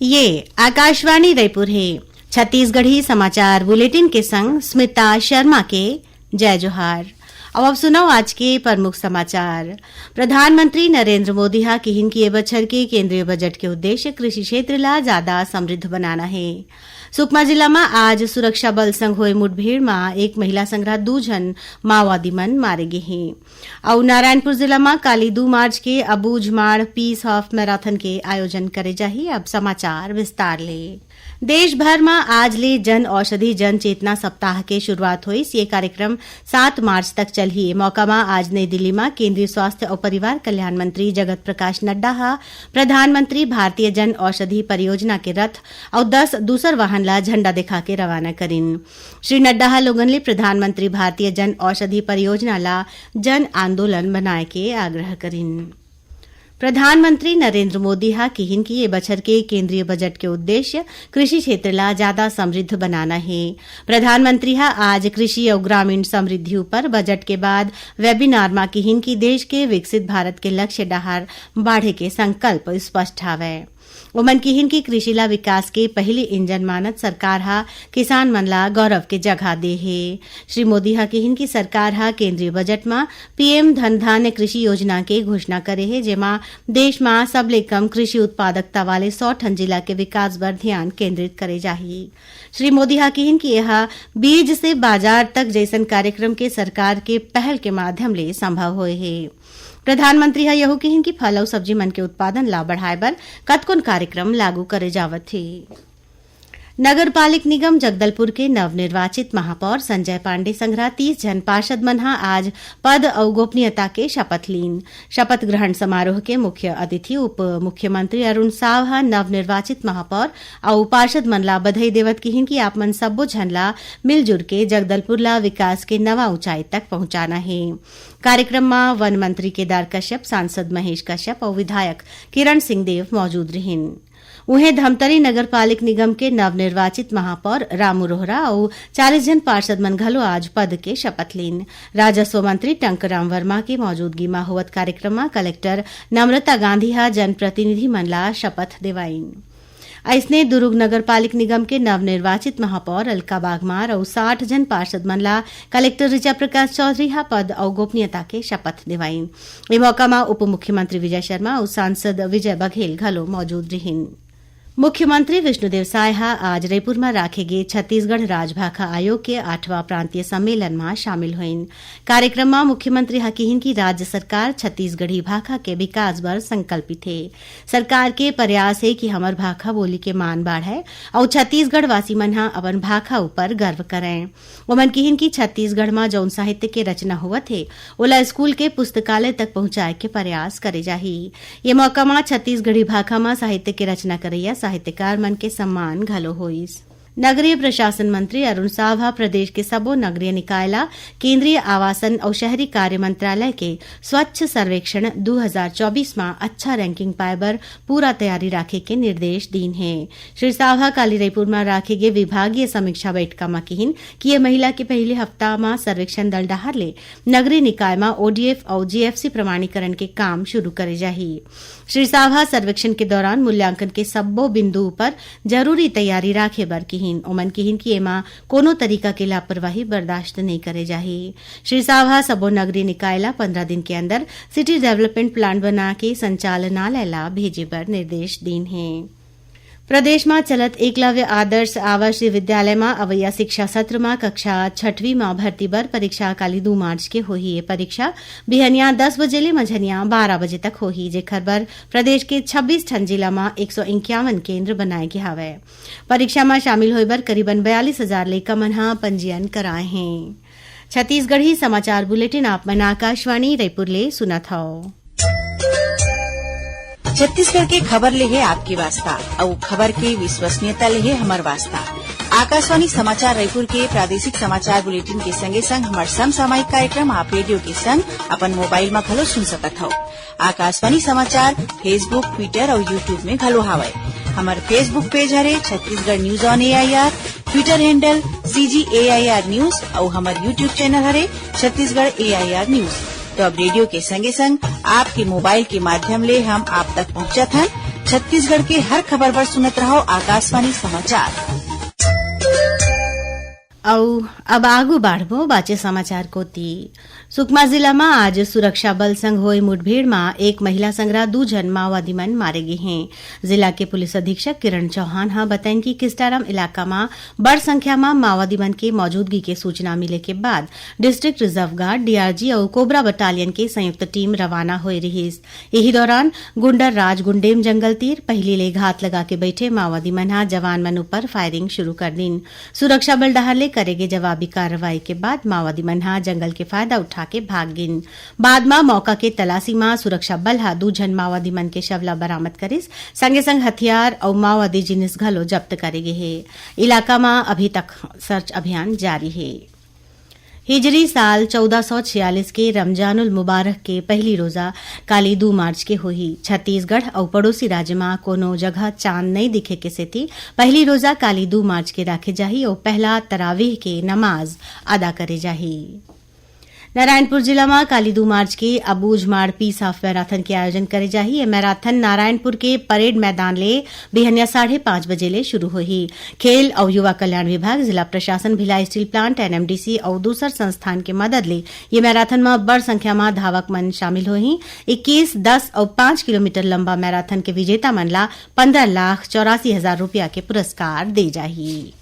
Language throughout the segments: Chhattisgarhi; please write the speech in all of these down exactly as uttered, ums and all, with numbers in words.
ये आकाशवाणी रायपुर हे। छत्तीसगढ़ी समाचार बुलेटिन के संग स्मिता शर्मा के जय जोहार। अब आप सुनव आज के प्रमुख समाचार। प्रधानमंत्री नरेंद्र मोदी ह किहिन कि ए बछर के केंद्रीय बजट के उद्देश्य कृषि क्षेत्र ला ज्यादा समृद्ध बनाना हे। सुकमा जिला म आज सुरक्षा बल संग होए मुठभेड़ म एक महिला संघरा दू झन माओवादी मन मारे गे हे। अउ नारायणपुर जिला म काली दू मार्च के अबूझमाड़ पीस हाफ मैराथन के आयोजन करे जाही। अब समाचार विस्तार ले। देश भर म आज ले जन औषधि जन चेतना सप्ताह के शुरुआत होइस। ये कार्यक्रम सात मार्च तक चलही। ए मौका म आज नई दिल्ली म केंद्रीय स्वास्थ्य अउ परिवार कल्याण मंत्री जगत प्रकाश नड्डा ह प्रधानमंत्री भारतीय जन औषधि परियोजना के रथ अउ दस दूसर वाहन ला झंडा दिखा के रवाना करिन। श्री नड्डा ह लोगन ले प्रधानमंत्री भारतीय जन औषधि परियोजना ला जन आंदोलन बनाए के आग्रह करिन। प्रधानमंत्री नरेंद्र मोदी ह किहिन कि ए बछर के केंद्रीय बजट के उद्देश्य कृषि क्षेत्र ला ज्यादा समृद्ध बनाना हे। प्रधानमंत्री ह आज कृषि अउ ग्रामीण समृद्धि ऊपर बजट के बाद वेबिनार म किहिन कि देश के विकसित भारत के लक्ष्य डहार बाढ़े के संकल्प स्पष्ट हावय। ओमन किहिन कि कृषि ला विकास के पहिली इंजन मानत सरकार ह किसान मन ला गौरव के जगह दे हे। श्री मोदी ह किहिन कि सरकार ह केंद्रीय बजट म पीएम धन धान्य कृषि योजना के घोषणा करे हे, जेमा देश म सबले कम कृषि उत्पादकता वाले सौ ठन जिला के विकास बर ध्यान केंद्रित करे जाही। श्री मोदी ह किहिन कि एह बीज से बाजार तक जइसन कार्यक्रम के सरकार के पहल के माध्यम ले संभव होए हे। प्रधानमंत्री ह यहू किहिन कि फल अउ सब्जी मन के उत्पादन ला बढ़ाए बर कतकोन कार्यक्रम लागू करे जावत हे। नगर पालिक निगम जगदलपुर के नवनिर्वाचित महापौर संजय पांडे संघरा तीस झन पार्षद मन ह आज पद अउ गोपनीयता के शपथ लीन। शपथ ग्रहण समारोह के मुख्य अतिथि उप मुख्यमंत्री अरुण साव ह नवनिर्वाचित महापौर अउ पार्षद मन ला बधाई देवत किहिन कि आप मन सब्बो झन ला मिलजुल के जगदलपुर ला विकास के नवा ऊंचाई तक पहुंचाना हे। कार्यक्रम म वन मंत्री केदार कश्यप, सांसद महेश कश्यप अउ विधायक किरण सिंह देव मौजूद रिहिन। उहें, धमतरी नगर पालिक निगम के नवनिर्वाचित महापौर रामू रोहरा अउ चालीस झन पार्षद मन घलो आज पद के शपथ लीन। राजस्व मंत्री टंकराम वर्मा के मौजूदगी म होवत कार्यक्रम म कलेक्टर नम्रता गांधी ह जनप्रतिनिधि मन ला शपथ देवाइन। अइसने, दुरूग नगर पालिक निगम के नवनिर्वाचित महापौर अलका बागमार अउ साठ झन पार्षद मन ला कलेक्टर ऋचा प्रकाश चौधरी ह पद अउ गोपनीयता के शपथ देवाइन। ए मौका म उप मुख्यमंत्री विजय शर्मा अउ सांसद विजय बघेल घलो मौजूद रिहिन। मुख्यमंत्री विष्णुदेव साय ह आज रईपुर म राखे गे छत्तीसगढ़ राजभाखा आयोग के आठवां प्रांतीय सम्मेलन म शामिल होइन। कार्यक्रम म मुख्यमंत्री ह किहिन कि राज्य सरकार छत्तीसगढ़ी भाखा के विकास बर संकल्पित हे। सरकार के प्रयास हे कि हमर भाखा बोली के मान बाढ़य अउ छत्तीसगढ़ वासी मन ह अपन भाखा ऊपर गर्व करय। ओमन किहिन कि छत्तीसगढ़ म जउन साहित्य के रचना होवत हे, ओला स्कूल के पुस्तकालय तक पहुंचाए के प्रयास करे जाही। ये मौका म छत्तीसगढ़ी भाखा म साहित्य के रचना करइया साहित्यकार मन के सम्मान घलो होइस। नगरीय प्रशासन मंत्री अरुण साव ह प्रदेश के सबो नगरीय निकाय ला केंद्रीय आवासन अउ शहरी कार्य मंत्रालय के स्वच्छ सर्वेक्षण दू हजार चौबीस म अच्छा रैंकिंग पाए बर पूरा तैयारी राखे के निर्देश दीन हे। श्री साव ह काली रईपुर म राखे गे विभागीय समीक्षा बैठका म किहिन कि ये महिला के पहिली हफ्ता म सर्वेक्षण दल डहार ले नगरीय निकाय म ओडीएफ अउ जीएफसी प्रमाणीकरण के काम शुरू करे जाही। श्री साव ह सर्वेक्षण के दौरान मूल्यांकन के सब्बो बिंदु ऊपर जरूरी तैयारी राखे बर किहिन। ओमन किहिन कि एमा कोनो तरीका के लापरवाही बर्दाश्त नइ करे जाही। श्री साव ह सबो नगरीय निकाय ला पंद्रह दिन के अंदर सिटी डेवलपमेंट प्लान बना के संचालनालय ला भेजे बर निर्देश दीन हे। प्रदेश म चलत एकलव्य आदर्श आवासीय विद्यालय म अवइया शिक्षा सत्र म कक्षा छठवीं म भर्ती बर परीक्षा काली दू मार्च के होही। ये परीक्षा बिहनिया दस बजे ले मंझनिया बारह बजे तक होही, जेखर बर प्रदेश के छब्बीस ठन जिला म एक सौ इक्यावन केंद्र बनाए गे हावय। परीक्षा म शामिल होए बर करीबन बयालीस हजार लइका मन ह पंजीयन कराए हें। छत्तीसगढ़ी समाचार बुलेटिन आप मन आकाशवाणी रईपुर ले सुनत हव। छत्तीसगढ़ के खबर ले हे आपके वास्ता, अउ खबर के विश्वसनीयता ले हे हमर वास्ता। आकाशवाणी समाचार रईपुर के प्रादेशिक समाचार बुलेटिन के संगे संग हमर समसामयिक कार्यक्रम आप रेडियो के संग अपन मोबाइल म घलो सुन सकत हव। आकाशवाणी समाचार Facebook, Twitter अउ YouTube में घलो हावय। हमर Facebook पेज हरे Chhattisgarh news on AIR, Twitter handle CG AIR news अउ हमर YouTube चैनल हरे छत्तीसगढ़ एआईआर न्यूज। तो अब रेडियो के संगे संग आपके मोबाइल के माध्यम ले हम आप तक पहुंचत हन। छत्तीसगढ़ के हर खबर बर सुनत रहव आकाशवाणी समाचार। अउ अब आगू बाढ़बो बाचे समाचार कोति। सुकमा जिला म आज सुरक्षा बल संग होए मुठभेड़ म एक महिला संग दू झन माओवादी मन मारे गे हें। जिला के पुलिस अधीक्षक किरण चौहान ह बताइन कि किस्टाराम इलाका म बड़ संख्या म माओवादी मन के मौजूदगी के सूचना मिले के बाद डिस्ट्रिक्ट रिजर्व गार्ड, डीआरजी अउ कोबरा बटालियन के संयुक्त टीम रवाना होए रिहिस। इही दौरान गुंडरराज गुंडेम जंगल तीर पहिली ले घात लगा के बैठे माओवादी मन ह जवान मन ऊपर फायरिंग शुरू कर दिन। सुरक्षा बल डहार ले करे गे जवाबी कार्रवाई के बाद माओवादी मन ह जंगल के फायदा उठा के भाग गिन। बाद म मौका के तलाशी म सुरक्षा बल ह दू झन माओवादी मन के शव ल बरामद करिस। संगे संग हथियार अउ माओवादी जिनिस घलो जब्त करे गे हे। इलाका म अभी तक सर्च अभियान जारी हे। हिजरी साल चौदह सौ छियालीस के रमजानुल मुबारक के पहली रोजा काली दू मार्च के होही। छत्तीसगढ़ अउ पड़ोसी राज्य म कोनो जगह चांद नइ दिखे के सेती पहली रोजा काली दू मार्च के राखे जाही अउ पहला तरावीह के नमाज अदा करे जाही। नारायणपुर जिला म काली दू मार्च के अबूझमाड़ पीस हाफ मैराथन के आयोजन करे जाही। ये मैराथन नारायणपुर के परेड मैदान ले बिहनिया साढ़े पाँच बजे ले शुरू होही। खेल अउ युवा कल्याण विभाग, जिला प्रशासन, भिलाई स्टील प्लांट, एनएमडीसी अउ दूसर संस्थान के मदद ले ये मैराथन म बड़ संख्या म धावक मन शामिल होही। इक्कीस, दस अउ पाँच किलोमीटर लंबा मैराथन के विजेता मन ला पन्द्रह लाख चौरासी हजार रुपया के पुरस्कार दे जाही।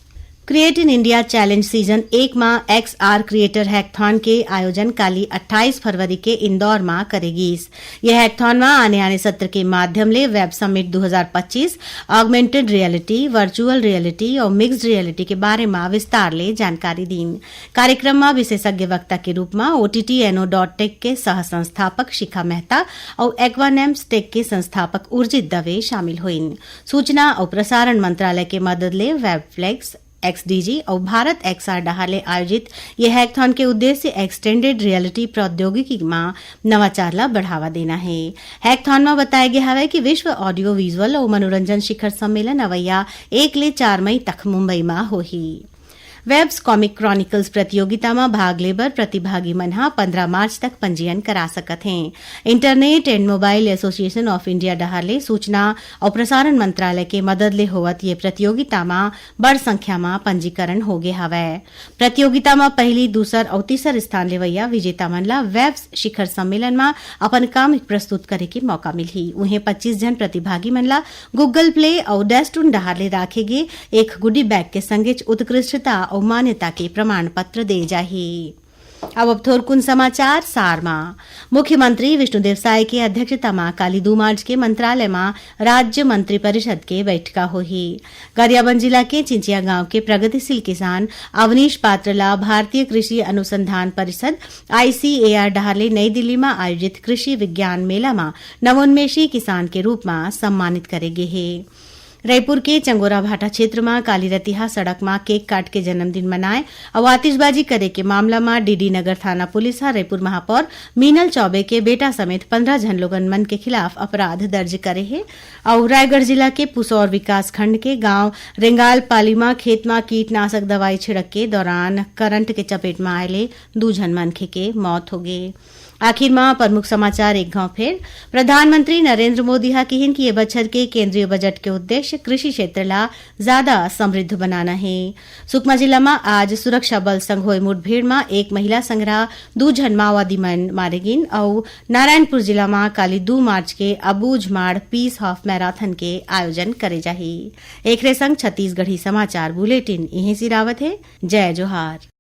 Create in India challenge season एक म एक्सआर क्रिएटर हैकथॉन के आयोजन काली अट्ठाईस फरवरी के इंदौर म करे गीस। ये हैकथॉन म आने-आने सत्र के माध्यम ले वेब समिट दू हजार पच्चीस, ऑगमेंटेड रियलिटी, वर्चुअल रियलिटी अउ मिक्स्ड रियलिटी के बारे म विस्तार ले जानकारी दीन। कार्यक्रम म विशेषज्ञ वक्ता के रूप म ओटीटी एनो डॉट टेक के सह संस्थापक शिखा मेहता अउ एक्वानेम्स टेक के संस्थापक उर्जित दवे शामिल होइन। सूचना अउ प्रसारण मंत्रालय के मदद ले वेबफ्लेक्स, एक्सडीजी अउ भारत एक्सआर डहार ले आयोजित ये हैकथॉन के उद्देश्य एक्सटेंडेड रियलिटी प्रौद्योगिकी म नवाचार ला बढ़ावा देना हे। हैकथॉन म बताए गे हवय कि विश्व ऑडियो विजुअल अउ मनोरंजन शिखर सम्मेलन अवइया एक ले चार मई तक मुंबई म होही। वेब्स कॉमिक क्रॉनिकल्स प्रतियोगिता म भाग ले बर प्रतिभागी मन ह पन्द्रह मार्च तक पंजीयन करा सकत हें। Internet and mobile association of India डहार ले सूचना अउ प्रसारण मंत्रालय के मदद ले होवत ये प्रतियोगिता म बड़ संख्या म पंजीकरण होगे हवय। प्रतियोगिता म पहिली, दूसर अउ तीसर स्थान लेवइया विजेता मन ला वेब्स शिखर सम्मेलन म अपन काम प्रस्तुत करे के मौका मिलही। उहें, पच्चीस झन प्रतिभागी मन ला Google Play अउ डेस्टून डहार ले राखे गे एक गुडी बैग के संगेच उत्कृष्टता अउ मान्यता के प्रमाण पत्र दे जाही। अब, अब थोरकुन समाचार सार म। मुख्यमंत्री विष्णुदेव साय के अध्यक्षता म काली दू मार्च के मंत्रालय म राज्य मंत्री परिषद के बैठका होही। गरियाबंद जिला के चिंचिया गांव के प्रगतिशील किसान अवनीश पात्र ला भारतीय कृषि अनुसंधान परिषद, आईसीएआर डहार ले नई दिल्ली म आयोजित कृषि विज्ञान मेला म नवोन्मेषी किसान के रूप म सम्मानित करे गे हे। रईपुर के चंगोरा भाटा क्षेत्र म काली रतिहा सड़क म केक काट के जन्मदिन मनाए अउ आतिशबाजी करे के मामला म डीडी नगर थाना पुलिस ह रईपुर महापौर मीनल चौबे के बेटा समेत पन्द्रह झन लोगन मन के खिलाफ अपराध दर्ज करे हे। अउ रायगढ़ जिला के पुसौर विकास खंड के गांव रेंगाल पाली म खेत म कीटनाशक दवाई छिड़क के दौरान करंट के चपेट म आए ले दू झन मनखे के मौत हो गे। आखिर म प्रमुख समाचार एक घाव फेर। प्रधानमंत्री नरेंद्र मोदी ह किहिन कि ये बछर के केंद्रीय बजट के उद्देश्य कृषि क्षेत्र ला ज्यादा समृद्ध बनाना हे। सुकमा जिला म आज सुरक्षा बल संग होए मुठभेड़ म एक महिला संग दू झन माओवादी मन मारे गिन अउ नारायणपुर जिला म काली दू मार्च के अबूझमाड़ पीस हाफ मैराथन के आयोजन करे जाही। एकरे संग छत्तीसगढ़ी समाचार बुलेटिन इहें सिरावत हे। जय जोहार।